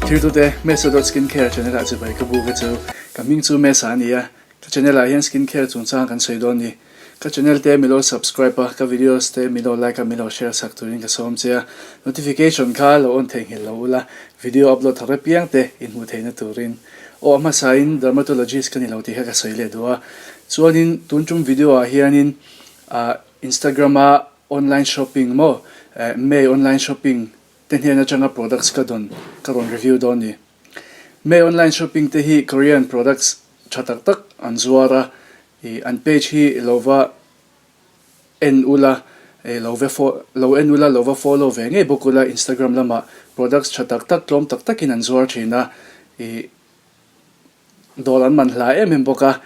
Thirtute, Mesa dot Skincare channel ah chibai ka bu ka chu. Ka hming chu Mesa a ni a, ka channel ah hian skincare chungchang kan sawi dawn ni. Ka channel te milo subscribe a, ka videos te milo like a milo share sak turin ka sawm che a. Notification kha lo on theihnghilh lo ula, video upload thar apiang te in hmuh theihna turin. Aw a hmasa in dermatologist ka ni lo tih kha ka sawi leh duh a. Chuanin tun tum video ah hianin ah Instagram a online shopping maw May online shopping te hnen atanga products ka dawn ka rawn review dawn ni. May online shopping te hi Korean products tha tak tak an zuar a, ih an page hi lo va en ula ih lo ve lo en ula lo va follow ve ngei bawk ula Instagram lamah products tha tak tak tlawm tak takin an zuar thin a, ih Dawr an man hla em em bawk a,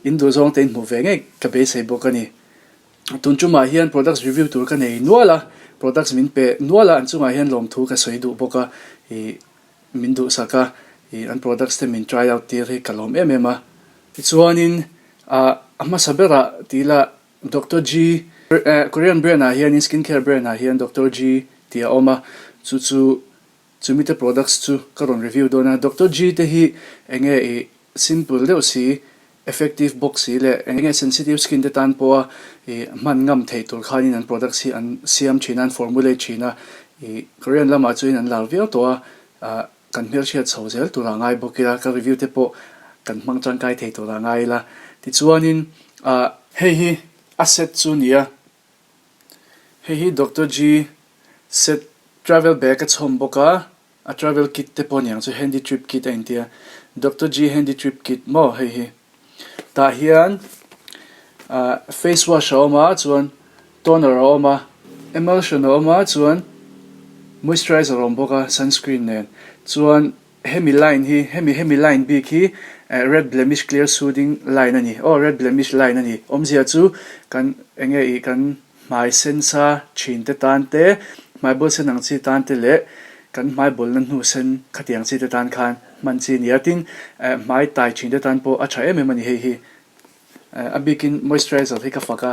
in duh zawng te in hmuh ve ngei ka beisei bawk a ni. Tun tumah hian products review tur ka nei nual a, products min pe nual a, an chungah hian lawmthu ka sawi duh bawk a, ih min duhsak a, ih an products te min try out tir hi ka lawm em em a. Tichuanin ah a hmasa berah ti ila Doctor G, Korean brand ah hianin skin care brand ah hian Doctor G tih a awm a, chu chu Chumi te products chu ka rawn review dawn a, Doctor G te hi enge i simple deuh si, effective bawk si leh enge sensitive skin te tan pawha i hman ngam theih tur khanin an products hi an siam thin a, an formulate thin a, i Korean lamah chuan an lar viau tawh a, ah kan hmelhriat chho zel tur ah ngai bawk ila, ka review te pawh kan hmang tangkai thei tur ah ngai ila, tichuanin ah hei hi a set chu nia. Hei hi Doctor G set travel bag a chhawm bawk a, a travel kit te pawh aniang chu handy trip kit a inti a, Doctor G handy trip kit maw hei hi. Tah hian ah face wash a awm a chuan toner a awm a, emulsion a awm a chuan moisturizer a awm bawk a sunscreen nen chuan hemi line hi hemi hemi line bik hi red blemish clear soothing line a ni aw red blemish line a ni awmzia chu kan enge ih kan hmai sen sa thin te tan te hmai bawl sen ang chi tan te leh kan hmai bawlna hnu sen khatiang chi te tan khan hman chi a ni a tin hmai tai thin te tan pawh a tha em em a ni hei hi. A bikin moisturizer hi ka fak a,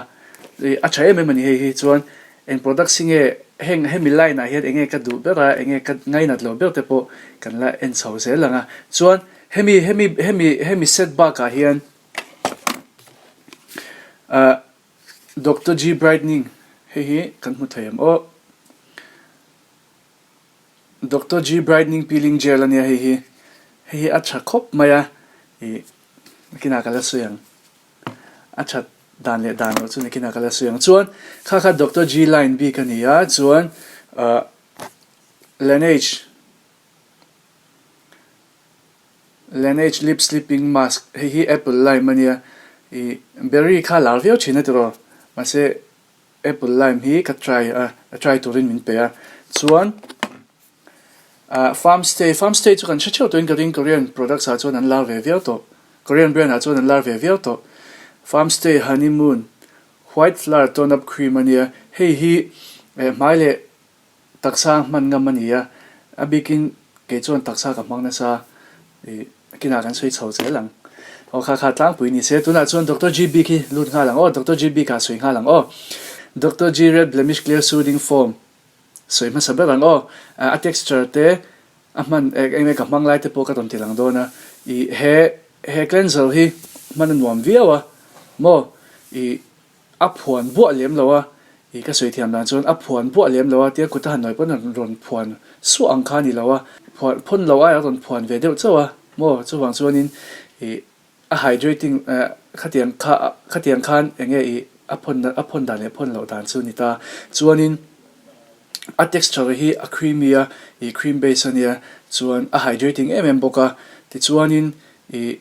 ih a tha em em a ni hei hi chuan eng products hi nge heng hemi line ah hian enge ka duh ber a enge ka ngainat loh ber te pawh kan la en chho zel ang a chuan hemi hemi hemi hemi set bakah hian ah Doctor G brightening hei hi kan hmu thei ang aw Doctor G brightening peeling gel a nia hei hi hei hi a tha khawp mai a ih. Nakinah ka la sawi ang. A that dan leh dan loh chu nakinah ka la sawi ang. Chuan kha kha Doctor G line bik a ni a, chuan ah Laneige Laneige lip sleeping mask hei hi apple lime a nia ih berry kha lar viau thin a tiraw mahse apple lime hi ka try a try turin min pe a chuan. Ah farm stay, farm stay chu kan hre theuh tawhin ka ring Korean products ah chuan an lar ve viau tawh, Korean brand ah chuan an lar ve viau tawh. Farm stay honeymoon white flour tone up cream a nia, hei hi eh hmai leh taksa hman ngam a ni a, a bikin kei chuan taksa ka hmang nasa ih kinah kan sawi chho zel ang. Aw kha kha tlangpui ni se, tunah chuan Doctor G bik hi lut nghal ang aw, Doctor G bik ah sawi nghal ang aw. Doctor G red blemish clear soothing foam. Sawi hmasa ber ang aw. A texture te a hman eng nge ka hmang lai te pawh ka rawn ti lang dawn a. Ih he he cleanser hi hman a nuam viau a maw ih a phuan buah lem lo a ih ka sawi thiam dan chuan a phuan buah lem lo a tia kut a han nawi pawn a rawn phuan suah ang kha a ni lo a phuan phawn lo ai a rawn phuan ve deuh chauh a maw chuvang chuanin ih A hydrating eh khatiang kha khatiang khan eng nge ih a phawn a phawn dan leh phawn loh dan chu ni ta. Chuanin a texture hi a creamy a, ih cream base a nia, chuan a hydrating em em bawk a. Tichuanin ih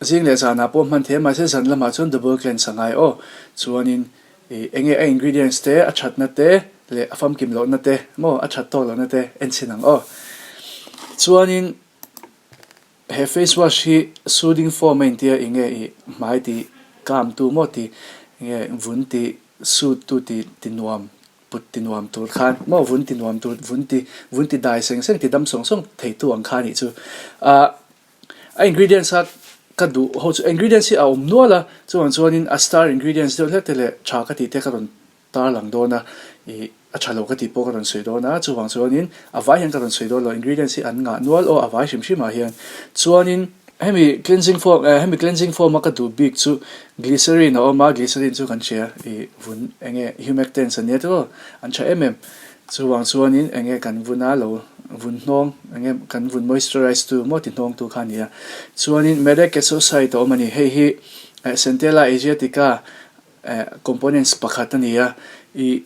zing leh zanah pawh hman thei a, mahse zan lamah chuan double cleanse a ngai aw. Chuanin ih eng nge a ingredients te a thatna te leh a famkim lohna te maw a that tawk lohna te en chhin ang aw. Chuanin. He face wash hi soothing foam a intia enge i hmai ti calm tu maw ti enge vun ti soothe tu ti ti nuam put ti nuam tur khan maw vun ti nuam tur vun ti vun ti dai seng seng ti dam sawng sawng thei tu ang kha anih chu ah a ingredients a ka duh ho chu ingredients hi a awm nual a chuvang chuanin a star ingredients deuh hlek te leh tha ka tih te ka rawn. tarlang dawn a, ih a tha lo ka tih pawh ka rawn sawi dawn a, chuvang chuanin a vai hian ka rawn sawi dawn lo, ingredients hi an ngah nual aw a vai hrim hrim ah hian. Chuanin hemi cleansing foam eh hemi cleansing foam a ka duh bik chu glycerine a awm a, glycerine chu kan hria ih vun eng nge humectants an nia tiraw an tha em em. Chuvang chuanin eng nge kan vun a lo vun hnawng eng nge kan vun moisturize tu maw ti hnawng tu kha a ni a. Chuanin Madecassoside a awm a ni, hei hi eh Centella asiatica eh components pakhat a ni a, ih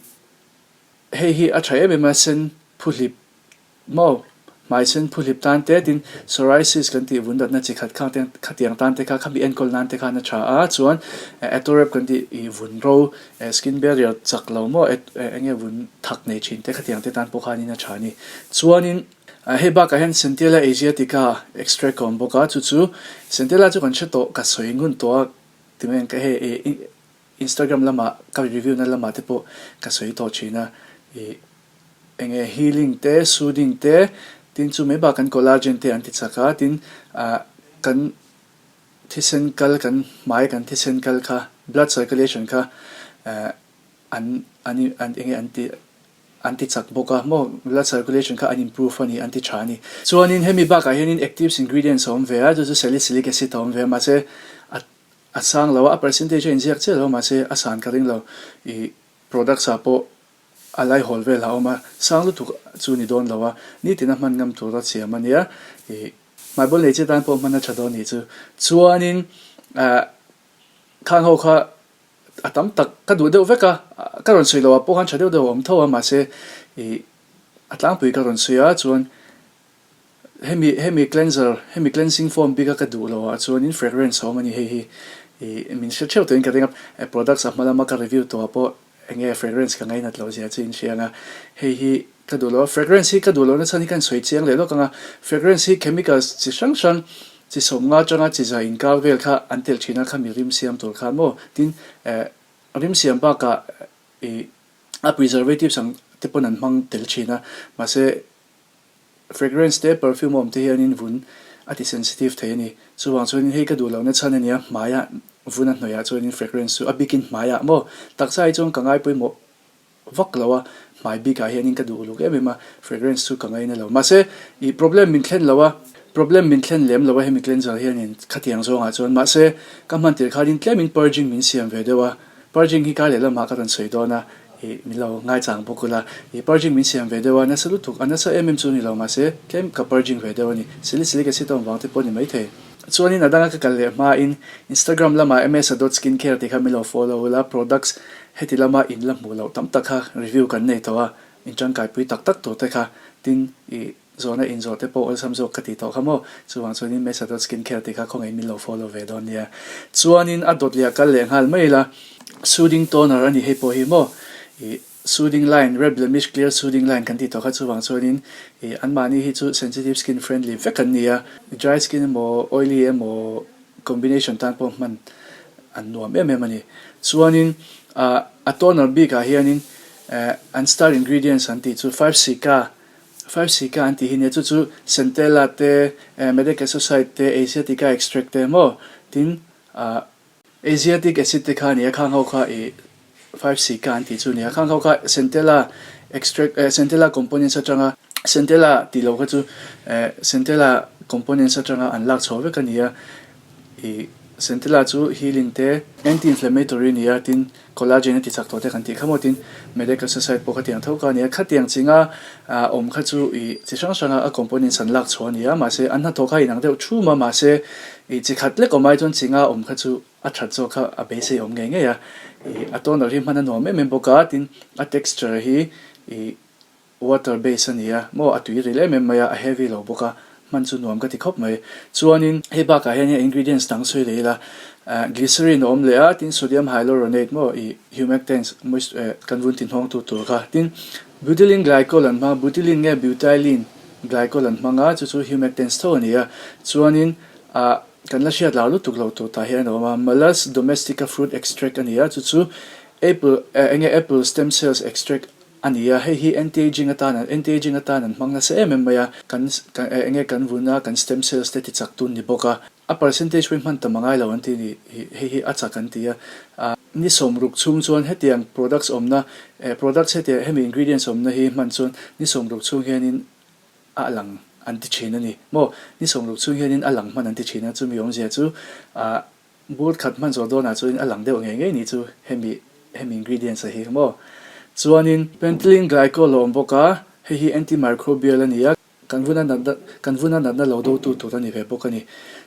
hei hi a tha em em a sen phuhlip maw hmai sen phuhlip tan te tin psoriasis kan tih vun datna chi khat khang te khatiang tan te kha khami enkawl nan te khan a tha a chuan eh atorep kan tih ih vun ro eh skin barrier chak lo maw eh eng nge vun thak nei thin te khatiang te tan pawh khanin a tha a ni chuanin hei bakah hian Centella asiatica extract a awm bawk a chu chu Centella chu kan hre tawh ka sawi ngun tawh a. Timen ka hei ih Instagram lamah ka review na lamah te pawh ka sawi tawh thin a, ih eng nge healing te soothing te tin chu mai bak kan collagen te an ti chak a, tin ah kan thisen kal kan hmai kan thisen kal kha blood circulation kha eh an an an eng nge an ti an ti chak bawk a maw blood circulation kha an improve a ni an ti tha a ni. Chuanin hemi bakah hianin actives ingredients a awm ve a chu chu salicylic acid a awm ve a mahse a a sang lo a a percentage a inziak chiah lo a mahse a san ka ring lo ih products ah pawh a laihawl vel a awm a sang lutuk chu ni dawn lo a nitin a hman ngam tur a siam a nia ih hmaibawl nei chi tan pawh hman a tha dawn nih chu. Chuanin ah khang ho kha A tam tak ka duh deuh vek a, ka rawn sawi loh ah pawh khan tha deuh deuh a awm tho a, mahse ih a tlangpui ka rawn sawi a chuan hemi hemi cleanser hemi cleansing foam bik a ka duh loh ah chuanin fragrance a awm a ni hei hi ih min hre theuh tawhin ka ring a, products a hma lama ka review tawh ah pawh eng nge fragrance ka ngainat loh zia chu in hria ang a, hei hi ka duh loh a, fragrance hi ka duh loh nachhan hi ka insawi chiang leh lawk ang a, fragrance hi chemicals chi hrang hrang Chi sawmnga atanga chi za inkar vel kha an telh thin a, khami rim siam tur khan maw? Tin, eh, rim siam bakah ih a preservatives ang te pawn an hmang tel thin a, mahse fragrance te perfume awm te hianin vun a ti sensitive thei a ni. Chuvang chuanin hei ka duh lohna chhan a nia, hmaiah vun a hnawihah chuanin fragrance chu a bikin hmaiah maw? Taksa hi chuan ka ngai pawimawh vak lo a, hmai bikah hianin ka duh uluk em em a, fragrance chu ka ngaina lo. Mahse, ih problem min thlen lo a, problem min thlen lem lo a hemi cleanser hianin khatiang zawngah chuan. Mahse, ka hman tir khanin tlemin purging min siam ve deuh a, purging hi kar leh lamah ka rawn sawi dawn a, ih min lo ngaichang bawk ula. Ih purging min siam ve deuh a, nasa lutuk, a nasa em em chu ni lo mahse, tlem ka purging ve deuh a ni. Salicylic acid a awm vang te pawh a ni maithei. Chuanin a danga ka kal leh hmain Instagram lamah msa dot skincare tih kha min lo follow ula, products Heti lama in la hmuh loh tam tak kha review kan nei tawh a, in tangkaipui tak tak tur te kha tin i zawhna in zawh te pawh awlsam zawk ka ti tawh kha maw? Chuvang chuanin Mesa dot skincare tih kha khawngaih min lo follow ve dawn nia. Chuanin a dawt leh a kal leh nghal mai ila, soothing toner a ni hei pawh hi maw? I soothing line, red blemish clear soothing line kan ti tawh kha chuvang chuanin i anmahni hi chu sensitive skin friendly vek an ni a, dry skin emaw oily emaw Combination tan pawh hman an nuam em em a ni. Chuanin ah a toner bikah hianin eh an star ingredients an tih chu 5 Cica 5 Cica an tih hi nia chu chu Centella te eh Madecassoside te Asiatica extract te maw tin ah Asiatic acid te kha a ni a khang ho kha ih 5 Cica an tih chu a ni a khang ho kha Centella extract eh Centella components atanga Centella tih loh kha chu eh Centella components atanga an lak chhuah vek a ni a ih Centella chu healing te anti-inflammatory a ni a tin collagen a ti chak tawh te kan tih kha maw tin Madecassoside pawh khatiang tho kha a ni a khatiang chinga ah awm kha chu ih chi hrang hranga a components an lak chhuah a ni a mahse an hnathawh kha inang deuh thum a mahse ih chi khat lek awm ai chuan chinga awm kha chu A that zawk kha a beisei awm ngei ngei a, ih a toner hi hman a nuam em em bawk a, tin a texture hi ih water base a ni a, maw a tui ril em em mai a, a heavy lo bawk a, hman chu nuam ka ti khawp mai. Chuanin hei bakah hian ingredients dang sawi leh ila, ah glycerin a awm leh a, tin sodium hyaluronate maw ih humectants moist eh kan vun ti hnawng tu tur kha, tin butylene glycol an hmang a, butylene nge butylene glycol an hmang a, chu chu humectants tho a ni a, chuanin ah Kan la hriat lar lutuk lo tur tah hian a awm a, Malus domestica fruit extract a ni a, chu chu apple eh enge apple stem cells extract a ni a, hei hi anti-aging atan an anti-aging atan an hmang nasa em em mai a, kan kan eh enge kan vuna kan stem cells te ti chak tun ni bawk a, a percentage pawh hi hman tam a ngai lo an ti a ni, hei hi a chak an ti a, ah. Ni 60 chhung chuan hetiang products awmna eh products hetiang hemi ingredients awmna hi hman chuan ni 60 chhung hianin a lang an ti thin a ni maw? Ni 60 chhung hianin a lang hman an ti thin a, chumi awmzia chu ah bur khat hman zawh dawnah chuanin a lang deuh ngei ngei ni chu hemi hemi ingredients a hi maw? Chuanin pentylene glycol a awm bawk a, hei hi antimicrobial a ni a. Kan vuna natna kan vuna natna lo dotu tur a ni ve bawk a ni.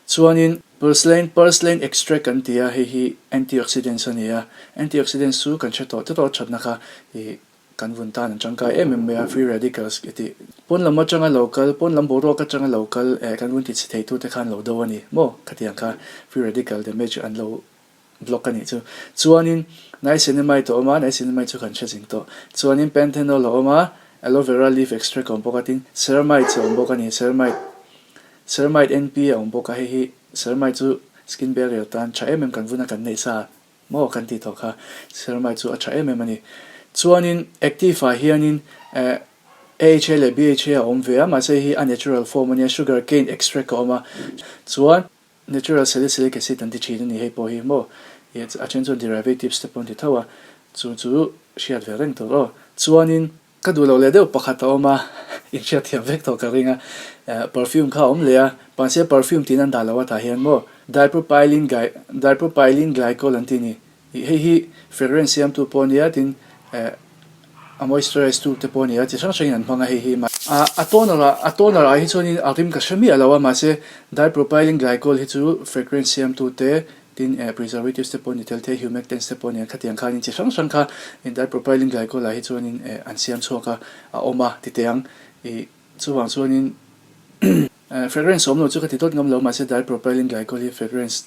Chuanin purslane purslane extract kan ti a, hei hi antioxidants a ni a. Antioxidants chu kan hre tawh te tawh thatna kha ih kan vun tan an tangkai em em mai a, free radicals i tih. Pawn lam atanga lo kal, pawn lam boruak atanga lo kal eh kan vun ti chhe theitu te khan lo do a ni maw? Khatiang kha free radical damage an lo Block a nih chu. Chuanin niacinamide a awm a, niacinamide chu kan hre zing tawh. Chuanin panthenol a awm a, aloe vera leaf extract a awm bawk a, tin ceramides a awm bawk a ni, ceramide ceramide NP a awm bawk a, hei hi ceramide chu skin barrier tan tha em em kan vuna kan neih sa maw kan tih tawh kha, ceramide chu a tha em em a ni. Chuanin active ah hianin eh AHA leh BHA a awm ve a, mahse hei hi a natural form a nia, sugar cane extract a awm a, chuan Natural salicylic acid an ti thin a ni hei pawh hi maw? Ih a then chuan derivatives te pawh an ti tho a, chu chu hriat ve reng tur aw. Chuanin ka duh loh leh deuh pakhat a awm a, inhriat thiam vek tawh ka ring a, perfume kha a awm leh a, mahse perfume tiin an dah loh a tah hian maw dipropylene gly dipropylene glycol an ti a ni. Ih hei hi fragrance siamtu pawh a nia tin eh a moisturize tu te pawh a ni a chi hrang hrangin an hmang a hei hi ah a toner ah a toner ah hi chuanin a rim ka hre miah lo a mahse dipropylene glycol hi chu fragrance siamtu te tin eh preservatives te pawh a ni tel thei humectants te pawh a ni a khatiang khanin chi hrang hrang kha dipropylene glycol ah hi chuanin eh an siam chhuak a a awm a ti teh ang ih chuvang chuanin fragrance awm lo chu ka ti dawt ngam lo mahse dipropylene glycol hi fragrance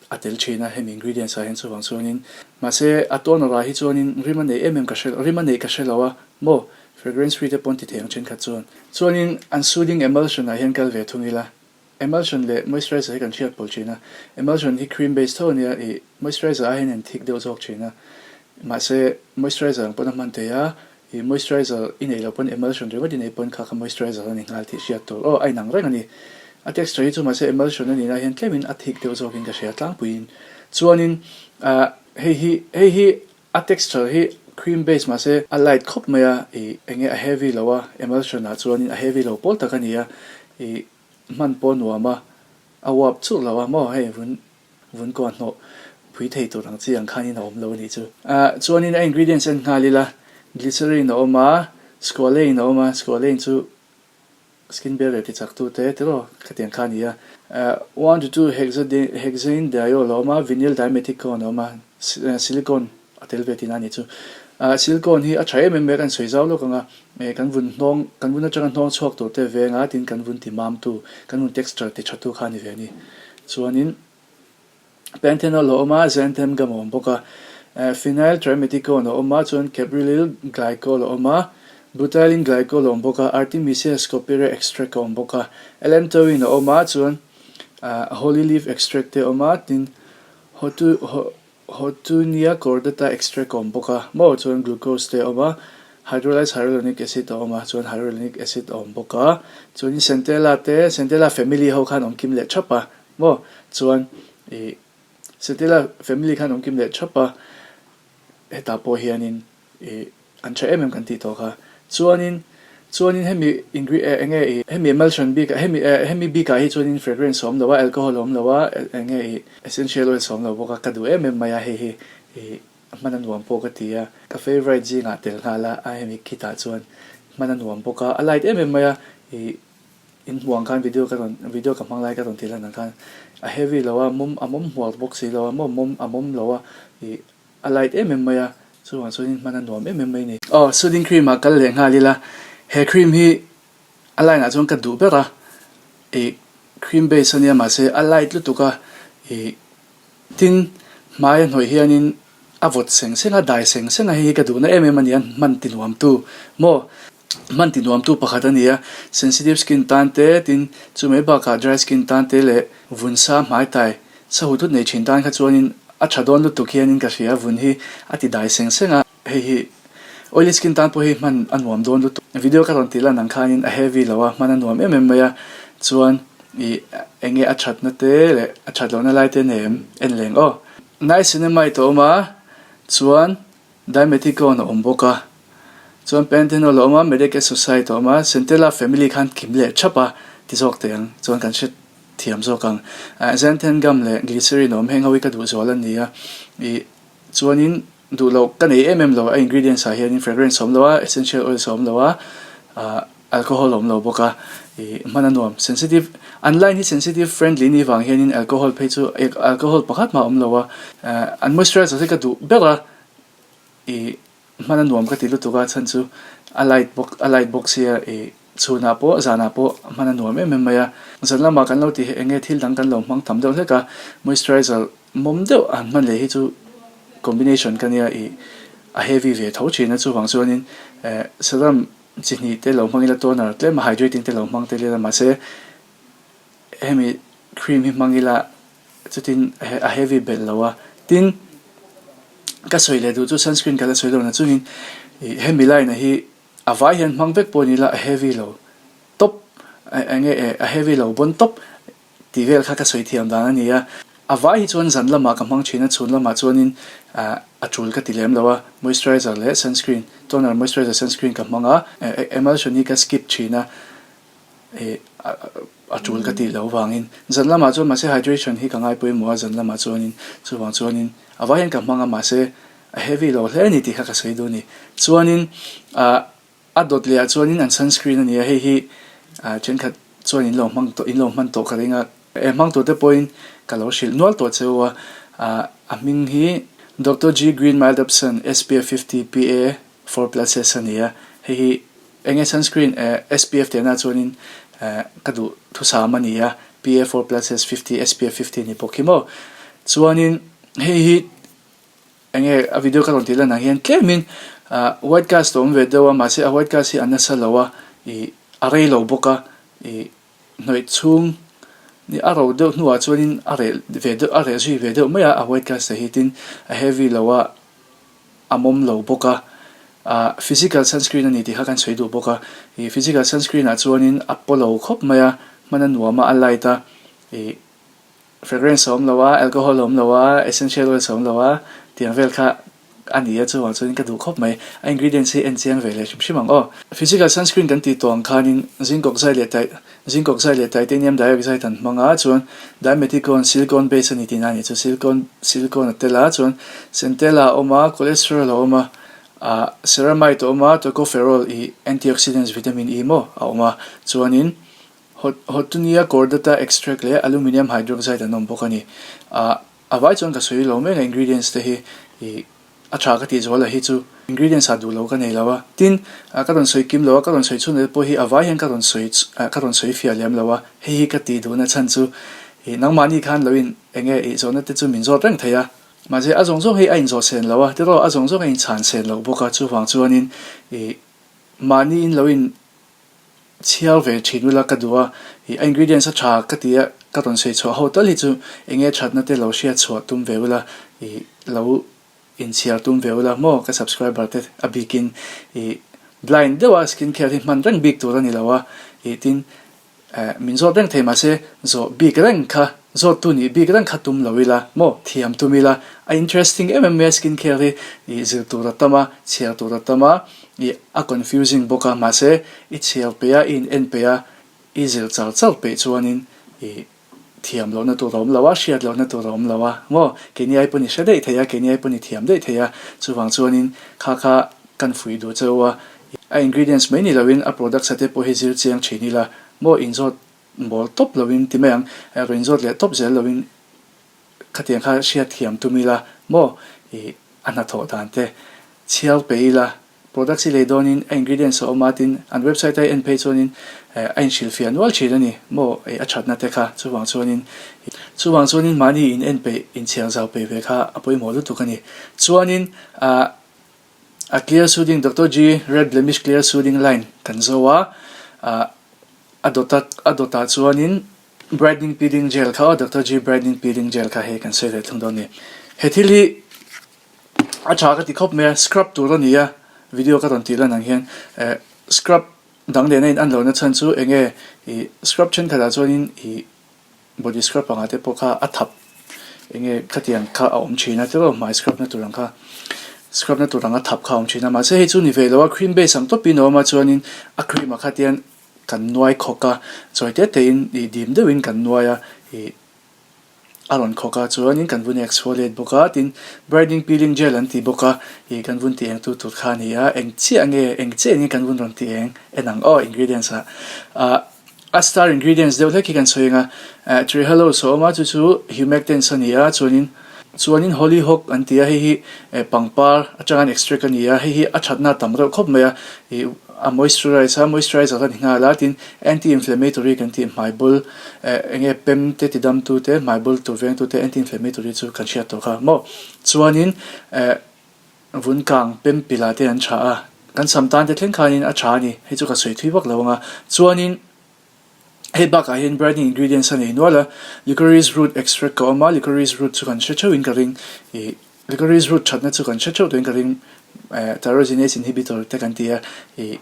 a tel thin a, hemi ingredients ah hian chuvang chuanin mahse a toner ah hi chuanin rim a neih em em ka hre rim a neih ka hre lo a maw fragrance free te pawn ti thei ang thenkhat chuan. Chuanin an soothing emulsion ah hian kal ve thung ila emulsion leh moisturizer hi kan hriat pawlh thin a, emulsion hi cream base tho ania ih moisturizer ah hian an thik deuh zawk thin a mahse moisturizer ang pawn a hman thei a ih moisturizer i neih loh pawn emulsion ringawt i neih pawn kha kha moisturizer a ni nghal tih hriat tur aw a inang reng a ni. A texture hi chu mahse emulsion a nihna hian tlemin a thik deuh zawkin ka hria tlangpuiin. Chuanin ah hei hi hei hi a texture hi cream base mahse a light khawp mai a ih enge a heavy lo a emulsion ah chuanin a heavy lo pawl tak a ni a ih hman pawh a nuam a a uap churh lo a maw hei vun vun kuah hnawh pui thei tur ang chi ang khanin a awm lo a nih chu. Ah chuanin a ingredients en nghal ila glycerin a awm a squalane a awm a squalane chu Skin barrier ti chak tu te tiraw khatiang kha a ni a. 1 to 2 hexane diol a awm a, vinyl dimethicone a awm a, silicone a tel ve tihna a nih chu. Silicone hi a tha em em mai a, kan sawi zau lawk ang a, kan vun hnawng, kan vun atanga hnawng chhuak tur te venga tin kan vun ti mam tu, kan vun texture ti tha tu kha a ni ve a ni. Chuanin. Panthenol a awm a, xanthan gum a awm bawk a, phenyl trimethicone a awm a, chuan caprylyl glycol a awm a, butylene glycol a awm bawk a, artemisia scoparia extract a awm bawk a, allantoin a awm a, chuan holly leaf extract te a awm a, tin houttuynia cordata extract a awm bawk a, maw chuan glucose te a awm a, hydrolyzed hyaluronic acid a awm a, chuan hyaluronic acid a awm bawk a, chuanin centella te, centella family ho khan awm kim leh thap a. Maw? Chuan ih Setila family khan awm kim leh thap a, hetah pawh hianin ih an tha em em kan tih tawh kha. Chuanin chuanin hemi ingre eh enge ih hemi emulsion bikah hemi eh hemi bikah hi chuanin fragrance a awm lo a, alcohol a awm lo a, enge ih essential oils a awm lo bawk a, ka duh em em mai a hei hi ih hman a nuam pawh ka ti a, ka favourite zingah tel nghal a, a hemi khitah chuan hman a nuam bawk a, a light em em mai a ih In hmuh ang khan video ka rawn video ka hmang lai ka rawn tih lan ang khan a heavy lo a mawm a mawm hmuar bawk si lo a maw mawm a mawm lo a ih a light em em mai a chuvang chuan in hman a nuam em em mai a ni. Aw soothing cream ah kal leh nghal ila he cream hi a line ah chuan ka duh ber a ih cream base a nia mahse a light lutuk a ih tin hmai a hnawih hianin a vawt seng seng a dai seng seng a hei hi ka duhna em em a ni a hman ti nuam tu maw. Hman ti nuamtu pakhat a ni a, sensitive skin tan te, tin chu mai bakah dry skin tan te leh vun sa hmai tai sa hut hut nei thin tan kha chuanin a tha dawn lutuk hianin ka hria, vun hi a ti dai seng seng a, hei hi oily skin tan pawh hi hman a nuam dawn lutuk. Video ka rawn tih lan ang khanin a heavy lo a, hman a nuam em em mai a, chuan ih eng nge a thatna te leh a that lohna lai te nem en leng aw. Niacinamide a awm a. Chuan Dimethicone a awm bawk a, chuan Panthenol a awm a, Madecassoside a awm a, Centella family khan kim leh thap a ti zawk teh ang, chuan kan hre thiam zawk ang. Xanthan gum leh Glycerin a awm heng ho hi ka duh zual a ni a, ih chuanin duh loh ka nei em em lo a ingredients ah hianin fragrance a awm lo a, essential oils a awm lo a, ah alcohol a awm lo bawk a, ih hman a nuam. Sensitive, an line hi sensitive friendly ni vang hianin alcohol phei chu alcohol pakhat mah a awm lo a, an moisturizer hi ka duh ber a, ih hman a nuam ka ti lutuk a chhan chu a light bawk a light bawk sia ih chhunah pawh zanah pawh hman a nuam em em mai a, zan lamah kan lo tih eng nge thil dang kan lo hmang tam deuh hlek a, moisturizer mawm deuh han hman leh hi chu combination ka nia ih a heavy ve tho thin a chuvang chuanin eh serum chi hnih te lo hmang ila toner tlem a hydrating te lo hmang tel ila mahse hemi cream hi hmang ila Chutin a heavy belh lo a, tin ka sawi leh duh chu sunscreen ka la sawi lo na chungin ih hemi line ah hi a vai hian hmang vek pawh ni ila a heavy lo tawp eng nge a heavy lo bawn tawp tih vel kha ka sawi thiam dan a ni a, a vai hi chuan zan lamah ka hmang thin a chhun lamah chuanin ah a tul ka ti lem lo a, moisturizer leh sunscreen toner moisturizer sunscreen ka hmang a, emulsion hi ka skip thin a. Ih a tul ka tih loh vangin zan lamah chuan mahse hydration hi ka ngai pawimawh a zan lamah chuanin chuvang chuanin a vai hian ka hmang a mahse a heavy lo hle a ni tih kha ka sawi duh a ni. Chuanin ah a dawt leh ah chuanin an sunscreen a ni a hei hi ah thenkhat chuan in lo hmang tawh in lo hman tawh ka ring a eh hmang tur te pawhin ka lo hrilh nual tawh che u a ah a hming hi Doctor G Green Mild Option SPF 50 PA 4 pluses a ni a hei hi Enge sunscreen eh SPF teh na chuanin eh ka duh thusam a ni a, PA 4 plus S 50 SPF 50 ni bawk hi maw. Chuanin hei hi enge a video ka rawn tih lan ang hian tlemin ah white cast a awm ve deuh a mahse a white cast hi a nasa lo a ih a rei lo bawk a ih hnawih chhung ni a ro deuh hnuah chuanin a reh ve deuh a reh zui ve deuh mai a a white cast te hi tin a heavy lo a. a mawm lo bawk a, ah physical sunscreen a ni tih kha kan sawi duh bawk a, ih physical sunscreen ah chuanin a paw lo khawp mai a, hman a nuam a, a light a, ih fragrance a awm lo a, alcohol a awm lo a, essential oils a awm lo a, tiang vel kha a ni a chuvang chuanin ka duh khawp mai, a ingredients hi en chiang ve leh hrim hrim ang aw. Physical sunscreen kan tih tawh ang khanin zinc oxide leh ti zinc oxide leh titanium dioxide an hmang a, chuan Dimethicone, silicone base a ni tihna a nih chu, silicone silicone a tel a, chuan centella a awm a, cholesterol a awm a, ah ceramide a awm a, tocopherol ih antioxidants vitamin E maw a awm a, chuanin hot hottunia cordata extract leh aluminium hydroxide an awm bawk a ni. Ah a vai chuan ka sawi lo mek a ingredients te hi ih A tha ka tih zual a hi chu ingredients ah duh lo ka nei lo a, tin ka rawn sawi kim lo a, ka rawn sawi chhun leh pawh hi a vai hian ka rawn sawi ka rawn sawi fiah lem lo a, hei hi ka tih duhna chhan chu ih nangmahni khan lo in eng nge ih zawhna te chu min zawt reng thei a, mahse a zawng zawng hi a inzawh sen lo a, tiraw a zawng zawng a inchhan sen loh bawk a, chuvang chuanin ih mahni in lo in chhiar ve thin ula ka duh a, ih a ingredients a tha ka ti a, ka rawn sawi chhuah ho tal hi chu eng nge thatna te lo hriat chhuah tum ve ula ih lo inchhiar tum ve ula maw ka subscriber te a bikin ih blind deuh a skin care hi hman reng bik tur a ni lo a ih tin eh min zawt reng thei mahse zawh bik reng kha zawt tu nih bik reng kha tum lo ila maw thiam tum ila a interesting em em mai a skin care hi ih zir tur a tam a chhiar tur a tam a ih a confusing bawk a mahse i chhiar peih a i in en peih a i zir char char peih chuanin ih Thiam lohna tur a awm lo a, hriat lohna tur a awm lo a, maw? Keini ai pawn i hre daih thei a, keini ai pawn i thiam daih thei a, chuvang chuanin kha kha kan fuih duh cheu a, a ingredients mai ni loin a products a te pawh hi zir chiang thin ila, maw? Inzawt mawl tawp loin ti mai ang, rawn inzawt leh tawp zel loin khatiang kha hriat thiam tum ila, maw? Ih a hnathawh dan te chhiar pe ila. Products hi lei dawnin a ingredients a awm a tin an website a en phei chuanin a inhrilhfiah nual thin a ni maw ei a thatna te kha chuvang chuanin chuvang chuanin mahni in en peih inchhiar zau peih ve kha a pawimawh lutuk a ni chuanin ah a clear soothing Doctor G red blemish clear soothing line kan zo a ah a dawt a a dawtah chuanin brightening peeling gel kha aw Doctor G brightening peeling gel kha hei kan sawi leh thung dawn a ni he thil hi A tha ka ti khawp mai a, scrub tur a ni a, video ka rawn tih lan ang hian eh scrub dang lehna in an lohna chhan chu eng nge ih scrub thenkhatah chuanin ih body scrub pangah te pawh kha a thap. Enge khatiang kha a awm thin a tiraw hmai scrub na tur ang kha scrub na tur anga thap kha a awm thin a mahse hei chu ni ve lo a cream base ang tawpin a awm a chuanin a cream ah kha tian kan nuai khawk a chawi te te in ih dim deuhin kan nuai a ih a rawn khawk a chuanin kan vun exfoliate bawk a tin brightening peeling gel an ti bawk a ih kan vun tih eng tu tur kha a ni a eng chiah nge eng chiah in nge kan vun rawn tih eng en ang aw ingredients ah ah a star ingredients deuh hlek hi kan sawi ang a eh trehalose a awm a chu chu humectants a ni a chuanin chuanin hollyhock an ti a hei hi eh pangpar atanga an extract a ni a hei hi a thatna a tam reuh khawp mai a ih a moisturize a moisturizer a ni nghal a tin anti inflammatory kan tih hmai bul eh eng nge pem te ti dam tu te hmai bul tur veng tu te anti inflammatory chu kan hriat tawh kha maw chuanin eh vun kang pem pila te an tha a kan sam tan te thleng khanin a tha a ni hei chu ka sawi thui vak lo ang a chuanin hei bakah hian brightening ingredients a nei nual a licorice root extract ka awm a licorice root chu kan hre theuhin ka ring ih licorice root thatna chu kan hre theuh turin ka ring eh tyrosinase inhibitor te kan ti a ih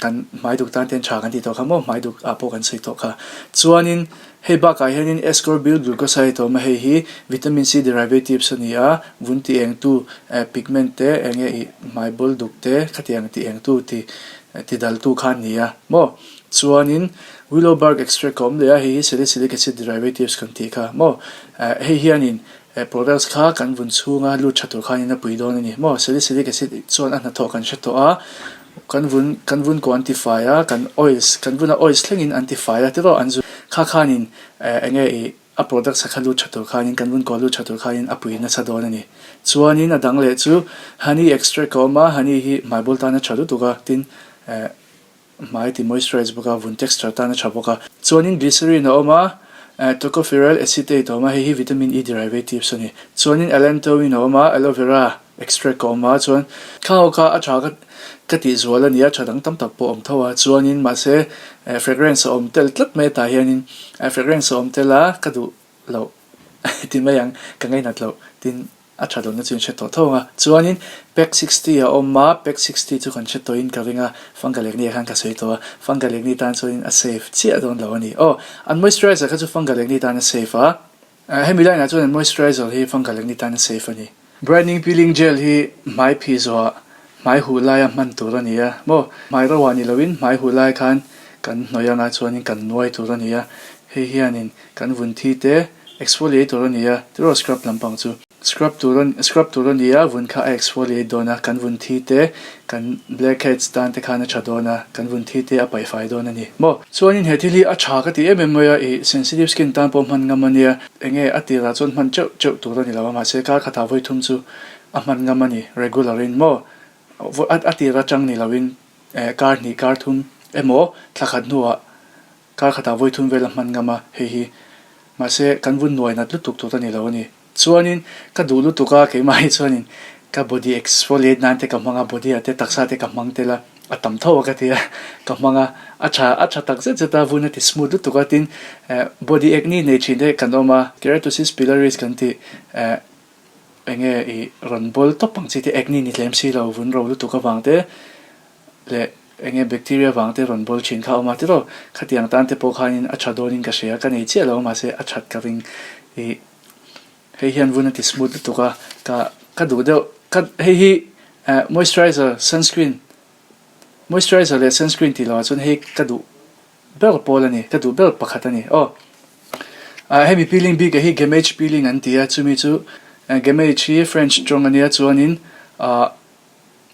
kan hmai duk tan ten tha kan tih tawh kha maw hmai duk ah pawh kan sawi tawh kha chuanin hei bakah hianin ascorbyl glucoside a awm a hei hi vitamin C derivatives a ni a vun ti eng tu eh pigment te eng nge ih hmai bawl duk te khatiang ti eng tu ti ti dal tu kha a ni a maw chuanin willow bark extract a awm leh a hei hi salicylic acid derivatives kan tih kha maw eh hei hianin eh products kha kan vun chhunga lut tha tur khanin a pui dawn a ni maw salicylic acid chuan a hnathawh kan hre tawh a. Kan vun kan vun kawh an ti fai a, kan oils kan vuna oils thlengin an ti fai a tiraw an zu kha khanin eh eng nge ih a products a kha lut tha tur khanin kan vun kawh lut tha tur khanin a pui nasa dawn a ni. Chuanin a dang leh chu honey extract a awm a, honey hi hmai bul tan a tha lutuk a, tin eh hmai ti moisturize bawk a, vun texture tan a tha bawk a. Chuanin glycerin a awm a, eh tocopherol acetate a awm a, hei hi vitamin E derivatives a ni. Chuanin allantoin a awm a, aloe vera Extract a awm a chuan kha ho kha a tha ka ka tih zual a nia tha dang tam tak pawh a awm tho a chuanin mahse eh fragrance a awm tel tlat mai tah hianin eh fragrance a awm tel a ka duh loh ti mai ang ka ngainat loh tin a tha lohna chu in hre tawh tho ang a chuanin pack 60 a awm a pack 60 chu kan hre tawhin ka ring a fungal acne ah khan ka sawi tawh a fungal acne tan chuanin a safe chiah dawn lo a ni aw an moisturizer kha chu fungal acne tan a safe a. Hemi line ah chuan an moisturizer hi fungal acne tan a safe a ni. Brightening peeling gel hi hmai phih zawhah hmai huh laia hman tur a ni a maw? Hmai roah ni loin hmai huh lai khan kan hnawih anga chuanin kan nuai tur a ni a, hei hianin kan vun thi te exfoliate tur a ni a, tiraw scrub lampang chu. Scrub tur a scrub tur a ni a, vun kha a exfoliate dawn a, kan vun thi te, kan blackheads tan te khan a tha dawn a, kan vun thi te a paih fai dawn a ni maw? Chuanin he thil hi a tha ka ti em em mai a, ih sensitive skin tan pawh hman ngam a nia, enge a tirah chuan hman teuh teuh tur a ni lo a, mahse kar khatah vawi thum chu a hman ngam a ni regular in maw? A tir atang ni loin eh kar hnih kar thum emaw thla khat hnuah Kar khatah vawi thum vel a hman ngam a, hei hi mahse kan vun nuai nat lutuk tur a ni lo a ni. Chuanin ka duh lutuk a, keimah hi chuanin ka body exfoliate nan te ka hmang a, body ah te taksa te ka hmang tel a, a tam tho a ka ti a, ka hmang a, a tha a tha tak zet zet a, vun a ti smooth lutuk a, tin eh body acne nei thin te kan awm a, keratosis pilaris kan tih eh enge ih rawn bawl tawp ang chi te acne ni tlem si lo vun ro lutuk avang te leh enge bacteria vang te rawn bawl thin kha a awm a tiraw khatiang tan te pawh khanin a tha dawnin ka hria ka nei chiah lo mahse a that ka ring ih hei hian vun a ti smooth lutuk a ka ka duh deuh ka hei hi eh moisturizer sunscreen moisturizer leh sunscreen tih loh ah chuan hei ka duh ber pawl a ni ka duh ber pakhat a ni aw ah hemi peeling bik ah hi gamage peeling an ti a chumi chu gamage hi french tawng a nia chuanin ah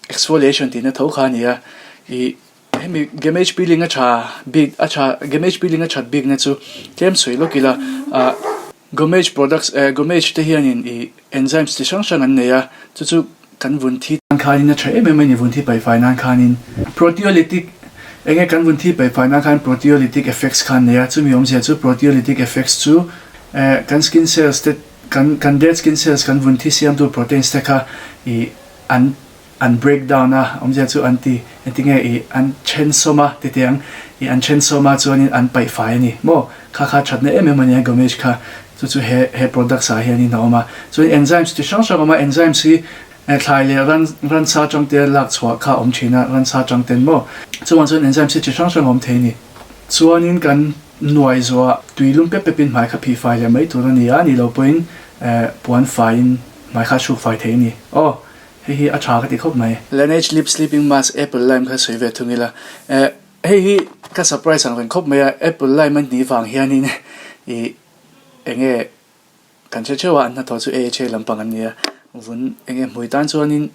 Exfoliation tihna tho kha a ni a, ih hemi gamage peeling a tha bik a tha gamage peeling a that bikna chu tlem sawi lawk ila ah gamage products eh gamage te hianin ih enzymes chi hrang hrang an nei a chu chu kan vun thi tan khanin a tha em em a ni vun thi paihfai nan khanin proteolytic eng nge kan vun thi paihfai nan khan proteolytic effects kha an nei a chumi awmzia chu proteolytic effects chu eh kan skin cells te kan kan dead skin cells kan vun thi siamtu proteins te kha ih an an break down a, awmzia chu an ti engtinge ih an then sawm a ti teh ang, ih an then sawm a chuanin an paih fai a ni maw, kha kha thatna em em a nia Gomesh kha chu chu he he products ah hianin a awm a, chuan enzymes chi hrang hrang a awm a, enzymes hi thlai leh ran ransa atang te lak chhuah kha a awm thin a, ransa atang ten maw, chuvang chuan enzymes hi chi hrang hrang a awm thei a ni. Chuanin kan nuai zuah tui lum pep pepin hmai kha phih fai leh mai tur a ni a, ni lo pawhin. Puan faiin hmai kha a hruk fai thei a ni. Aw, hei hi a tha ka ti khawp mai. Laneige Lip Sleeping Mask Apple Lime kha sawi ve thung ila. Hei hi ka surprise ang reng khawp mai a, Apple Lime a nih vang hianin ih eng nge kan hre theuh a, an hnathawh chu AHA lampang an ni a, vun eng nge hmui tan chuanin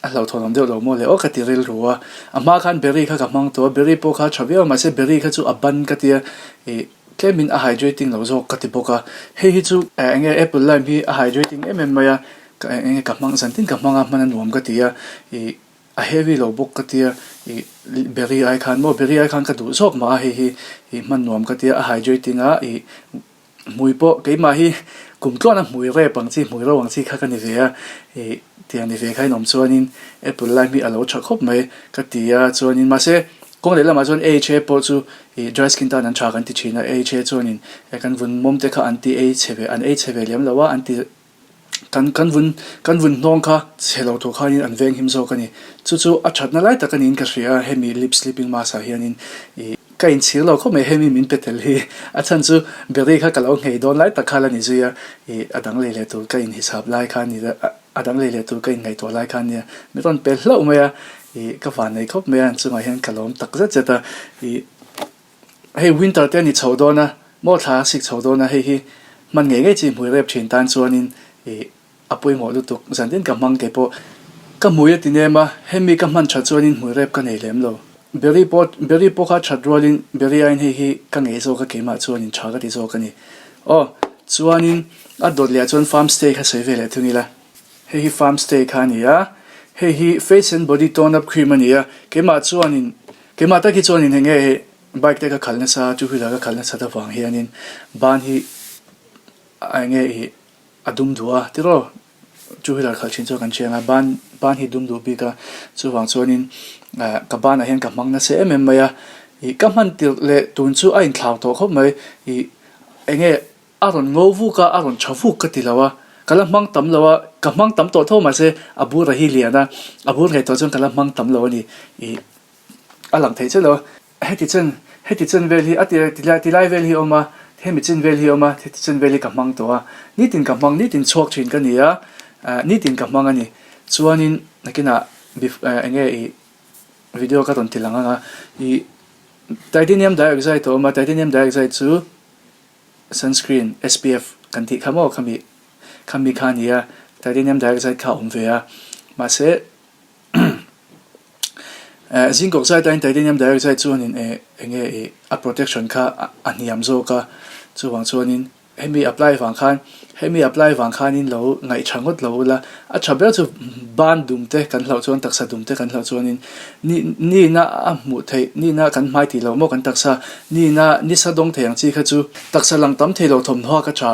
A hlauhthawn awm deuh lo maw le aw ka ti rilru a, a hma khan berry kha ka hmang tawh a, berry pawh kha a tha viau a mahse berry kha chu a ban ka tia ih tlemin a hydrating lo zawk ka ti bawk a, hei hi chu eng nge apple lime hi a hydrating em em mai a, ka eng nge ka hmang zan tin ka hmang a hman a nuam ka ti a, ih a heavy lo bawk ka tia ih berry ai khan maw berry ai khan ka duh zawk mah a hei hi ih hman nuam ka tia a hydrating a ih. Hmui pawh keimah hi kum tluana hmui rep ang chi, hmui ro ang chi kha ka ni ve a, ih tiang ni ve kha in awm chuanin apple lime hi a lo tha khawp mai ka ti a, chuanin mahse kawng leh lamah chuan AHA pawh chu ih dry skin tan an tha kan ti thin a, AHA chuanin kan vun mawm te kha an ti ei chhe ve, an ei chhe ve lem lo a, an ti Kan kan vun kan vun hnawng kha chhe lo tur khanin an veng him zawk a ni. Chu chu a thatna lai tak a niin ka hria a, hemi lip sleeping mask ah hianin ih ka inchhir lo khawp mai hemi min pe tel hi. A chhan chu berry kha ka lo nghei dawn lai tak kha la ni zui a, ih a dang lei leh tur ka inhisap lai kha a ni a, a dang lei leh tur ka inngaihtuah lai kha a nia. Mi rawn pe hlauh mai a, ih ka van nei khawp mai a, chungah hian ka lawm tak zet zet a, ih. Hei winter te a ni chho dawn a, maw thla a sik chho dawn a, hei hi hman ngei ngei chi hmui rep thin tan chuanin ih a pawimawh lutuk zan tin ka hmang kei pawh ka hmui a ti nem a, hemi ka hman that chuanin hmui rep ka nei lem lo. Berry pawh berry pawh kha that rualin berry aiin hei hi ka ngei zawk a keimah chuanin tha ka ti zawk a ni. Aw chuanin a dawt leh ah chuan farm stay kha sawi ve leh thung ila. Hei hi farm stay kha a ni a, hei hi face and body tone up cream a ni a, keimah chuanin Keimah tak hi chuanin heng nge hei bike te ka khalh nasa, two wheeler ka khalh nasat avang hianin ban hi a eng nge ih a dum duh a tiraw two wheeler khalh thin chuan kan hria ang a ban ban hi dum duh bik a chuvang chuanin ah ka banah hian ka hmang nasa em em mai a ih ka hman tirh leh tun chu a inthlau tawh khawp mai ih eng nge A rawn ngo vuk a, a rawn tha vuk ka ti lo a, ka la hmang tam lo a, ka hmang tam tawh tho mahse a bur a hi lian a, a bur ngei tawh chuan ka la hmang tam lo a ni ih a lang thei chiah lo a, heti chen heti chen vel hi a ti ti lai vel hi a awm a, hemi chen vel hi a awm a, heti chen vel hi ka hmang tawh a, nitin ka hmang nitin chhuak thin ka ni a, nitin ka hmang a ni chuanin nakinah eng nge ih video ka rawn ti lang ang a ih titanium dioxide a awm a, titanium dioxide chu. Sunscreen SPF kan tih kha maw khami khami kha a ni a, titanium dioxide kha a awm ve a, mahse eh zinc oxide aiin titanium dioxide chuanin eh eng nge ih a protection kha a hniam zawk a, chuvang chuanin hemi apply vang khan hemi apply vang khanin lo ngaih tha ngawt lo ula, a tha ber chu ban dum te kan hlauh chuan taksa dum te kan hlauh chuanin ni nihna a hmuh theih nihna kan hmai tih loh maw kan taksa Nina nisa dawng thei ang chi kha chu taksa lang tam thei lo thawmhnaw ka tha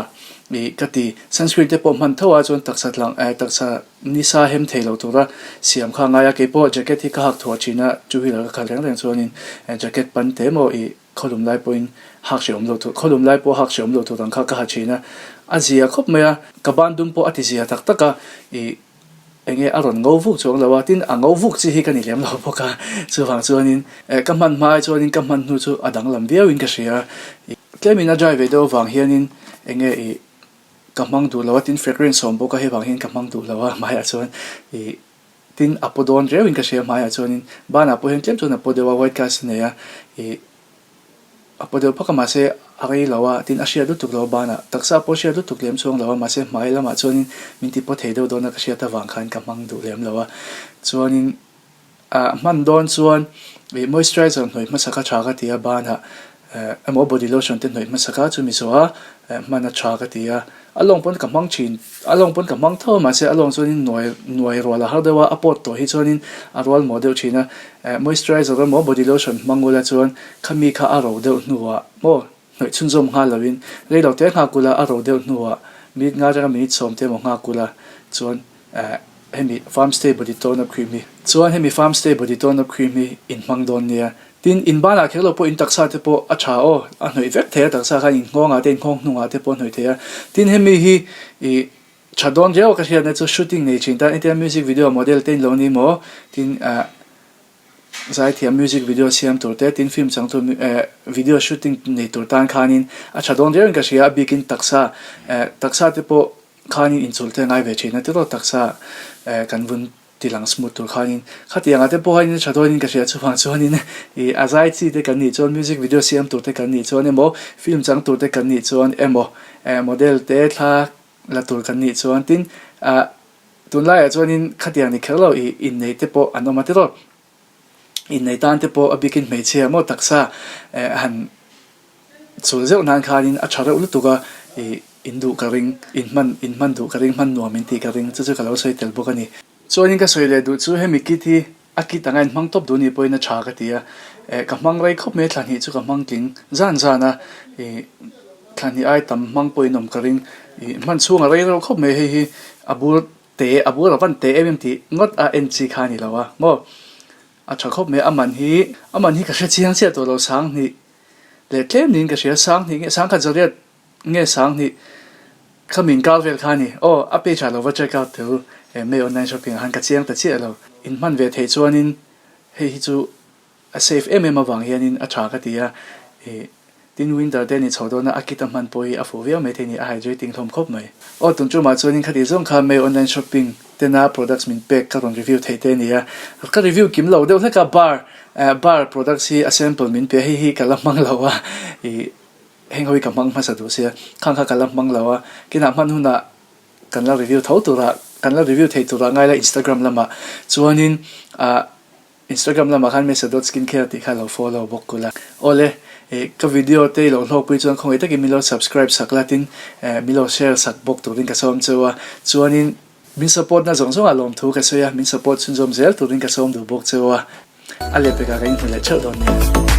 ih ka ti. Sunscreen te pawh hman tho a chuan taksa lang eh taksa nisa hem thei lo tura siam kha a ngai a, kei pawh jacket hi ka hak thuah thin a, two wheeler ka khalh reng reng chuanin jacket pan te maw ih khawlum lai pawhin hak hrehawm lo tur khawlum lai pawh hak hrehawm lo tur ang kha ka ha thin a, a zia khawp mai a, ka ban dum pawh a ti zia tak tak a ih. Enge a rawn ngo vuk chuang lo a, tin a ngo vuk chi hi ka ni lem lo bawk a, chuvang chuanin eh ka hman hma ai chuanin ka hman hnu chu a danglam viauin ka hria. Tlemin a dry ve deuh avang hianin enge ih ka hmang duh lo a, tin fragrance a awm bawk a, hei vang hian ka hmang duh lo a hmaiah chuan ih tin a paw dawn riauin ka hria hmaiah chuanin banah pawh hian tlem chuan a paw deuh a white cast a nei a ih. A paw deuh phak a mahse a rei lo a, tin a hriat lutuk lo a banah taksa pawh hriat lutuk lem chuang lo a mahse hmai lamah chuanin min ti paw thei deuh dawn a ka hriat avang khan ka hmang duh lem lo a. Chuanin ah hman dawn chuan ih moisturizer hnawih hmasa kha tha ka ti a banah eh emaw body lotion te hnawih hmasa kha chumi zawh a eh hman a tha ka ti a. A lawng pawn ka hmang thin, a lawng pawn ka hmang tho a mahse a lawng chuanin nuai nuai rual a har deuh a, a pawt tawh hi chuanin a rual maw deuh thin a, eh moisturizer emaw body lotion hmang ula chuan khami kha a ro deuh hnuah maw hnawih chhunzawm nghal loin rei lo te nghak ula a ro deuh hnuah minute nga atanga minute sawm te emaw nghak ula chuan eh hemi farm stay body tone up cream hi chuan hemi farm stay body tone up cream hi in hmang dawn nia. Tin, in banah kher lo pawh in taksa te pawh a tha aw, a hnawih vek thei a taksa khan in nghawngah te in nghawng hnungah te pawh a hnawih thei a. Tin, hemi hi ih tha dawn riau a ka hriatna chu shooting nei thin tan entirna music video model te in lo ni maw, tin ah zaithiam music video siam tur te, tin film chang tur eh video shooting nei tur tan khanin a tha dawn riauin ka hria a bikin taksa eh taksa te pawh. khanin inchulh te a ngai ve thin a tiraw taksa kan vun ti lang smooth tur khanin khatiang ah te pawh hianin tha dawnin ka hria chuvang chuanin ih a zai chi te kan nih chuan music video siam tur te kan nih chuan emaw film chang tur te kan nih chuan emaw eh model te thla la tur kan nih chuan tin ah tunlaiah chuanin khatiang ni kher lo ih inneih te pawh an awm a tiraw inneih tan te pawh a bikin hmeichhia maw taksa eh han Chul zeuh nan khanin a tha reuh lutuk a, ih in duh ka ring, in hman in hman duh ka ring, hman nuam in tih ka ring, chu chu ka lo sawi tel bawk a ni. Chuanin ka sawi leh duh chu hemi kit hi a kit anga in hmang tawp duh ni pawhin a tha ka ti a, eh ka hmang rei khawp mai thla hnih chu ka hmang tling zan zan a, ih thla hnih ai tam hmang pawhin awm ka ring, ih hman chhung a rei reuh khawp mai hei hi a bur te a bur a van te em em tih ngawt a en chi kha a ni lo a maw a tha khawp mai a man hi a man hi ka hre chiang chiah tawh lo sang hnih. Leh tlem niin ka hria, Sanghnih nge Sangkhat Zariat nge Sanghnih kha min kal vel kha a ni. Aw, a page ah lo va check out teh u, eh May online shopping ah khan ka chiang ta chiah lo. In hman ve theih chuanin hei hi chu a safe em em avang hianin a tha ka ti a, ih tin winter te ni chho dawn a, a kit a hman pawh hi a fuh viau maithei a ni, a hydrating hlawm khawp mai. Aw, tun tumah chuanin khati zawng kha May online shopping tena products min pek ka rawn review theih te a ni a, ka review kim lo deuh hlek a, bar bar products hi a sample min pe a, hei hi ka la hmang lo a, ih heng ho hi ka hmang hmasa duh sia, khang kha ka la hmang lo a, kinah hman hunah kan la review tho turah kan la review thei turah ngai la Instagram lamah chuanin ah Instagram lamah khan Mesa dot skincare tih kha lo follow bawk kul a. Awle, ih ka video te i lo hlawkpui chuan khawngaih takin min lo subscribe sak la tin eh min lo share sak bawk turin ka sawm cheu a, chuanin min support na zawng zawngah lawmthu ka sawi a, min support chhunzawm zel turin ka sawm duh bawk cheu a, a lehpekah ka inhmu leh theuh dawn nia.